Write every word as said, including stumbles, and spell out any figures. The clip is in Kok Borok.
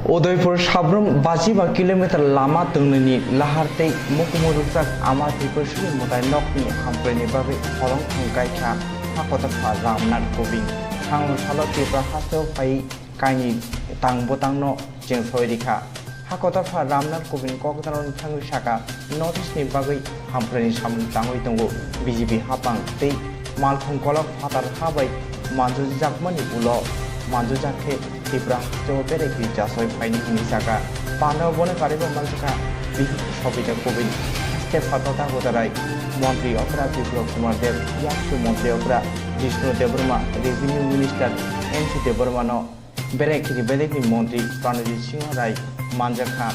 Udaipur sabrum baji ba kilometer lama twngnwini lahar tei mukumu rwkjak Ama Tripurshini mwtai nokni hamkraini bagwi holong thang kaikha Hakotopha Ramnath Kovind. Thangno salo Tripura hasteo phai kaini tang bwtangno cheng soi rikha. Hakotopha Ramnath Kovind kokdano thangwi saka, North East ni bagwi hamkraini samung tangwi tongo B J P hapang tei malkhung kolok phatar ha bai manjujakmani ulo manjujak khe Tripura hasteo berai kiri chasoi phaini hwnwi saka. Pandao bono karibo manjakha Bihik Sobita Kovind, haste phato Dagodarai, Montri okra Biplab Kumar Deb, Yaksu Montri okra Jishnu Debbarma, Revenue Minister N C Debbarma no berai kiri bedekni Montri Pranajit Singha Rai manjakha.